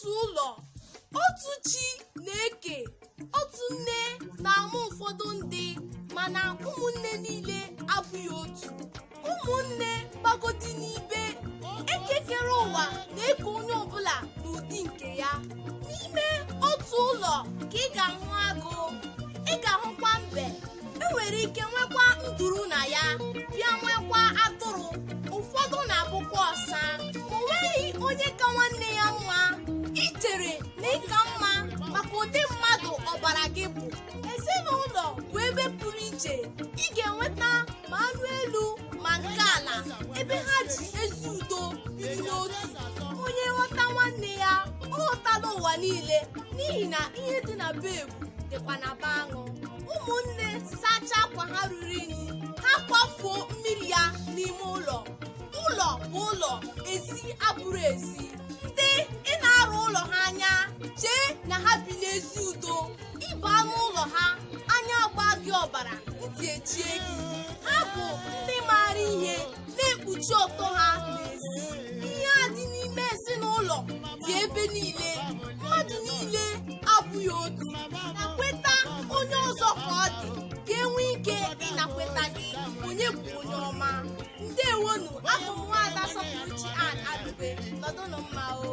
Otu ụlọ, otu chi na-eke, otu nne na-amụ ụfọdụ ndị, mana ụmụnne niile abụghị otu. Ụmụnne gbagodi n'ibe, ekekere ụwa na-eke onye ọbụla n'ụdị nke ya. N'ime otu ụlọ ka ị ga-ahụ agụ, ị ga-ahụkwa mbe, enwere ike nwekwa nduru na ya, bịa nwekwa atụrụ, ụfọdụ na-abụkwa ọsa. O nweghị onye ka nwanne ya mma. Ị chere na ị ka mma maka ụdị mmadụ ọbara gị bụ. Ezinụlọ bụ ebe pụrụ iche ị ga-enweta ma anụ elu ma nke ala, ebe ha ji ezi udo biri n'otu. Onye ghọta nwanne ya, ọ ghọtala ụwa niile, n'ihi na ihe dị na be ebu dịkwa na be aṅụ. Ụmụnne sachaa akwa ha ruru unyi, ha kwafuo mmiri ya n'ime ụlọ. Ụlọ bụ ụlọ, ezi abụrụ ezi. Ndị ị na-arụ ụlọ ha anya chee na ha bi n'ezi udo, ịba n'ụlọ ha, anya agba gị ọbara, ntị echie gị. Ha bụ ndị maara ihe na-ekpuchi ọtọ ha n'ezi. Ihe a dị n'ime ezinụlọ dị ebe niile. Mmadụ niile abụghị otu. Nakweta onye ọzọ ka ọ dị ka enwee ike ịnakweta gị. Onye bụ onye ọma? Ndewonu. Abụ m Nwaada Sọpụrụchi Ann Alube. Nọdụnụ mma o.